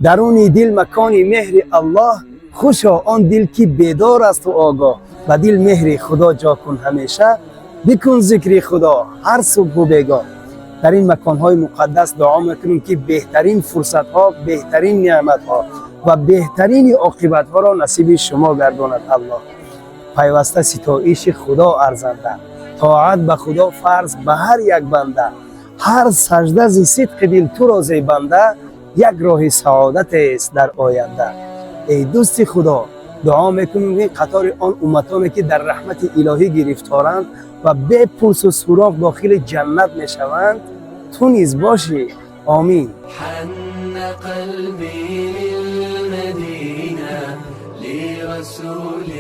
Даруни дил макони меҳри Аллоҳ, хушо он дил, ки бедор асту огоҳ. Ба дил меҳри Худо ҷо кун ҳамеша, бикун зикри Худо ҳар субҳу бегоҳ. Дар ин маконҳои муқаддас дуо мекунем, ки беҳтарин фурсатҳо, беҳтарин неъматҳо ва беҳтарини оқибатҳоро насиби шумо гардонад Аллоҳ. Пайваста ситоиши Худо арзанда, тоат ба Худо фарз ба ҳар як банда. Ҳар сажда зи сидқи дил туро зебанда, як роҳи саодатест дар оянда. Эй дӯсти Худо, дуо мекунем, ки қатори он умматоне, ки дар раҳмати илоҳӣ гирифторанд ва бепурсу суроғ дохили ҷаннат мешаванд, ту низ бошӣ. Омин. حن قلبي للمدينة لرسول.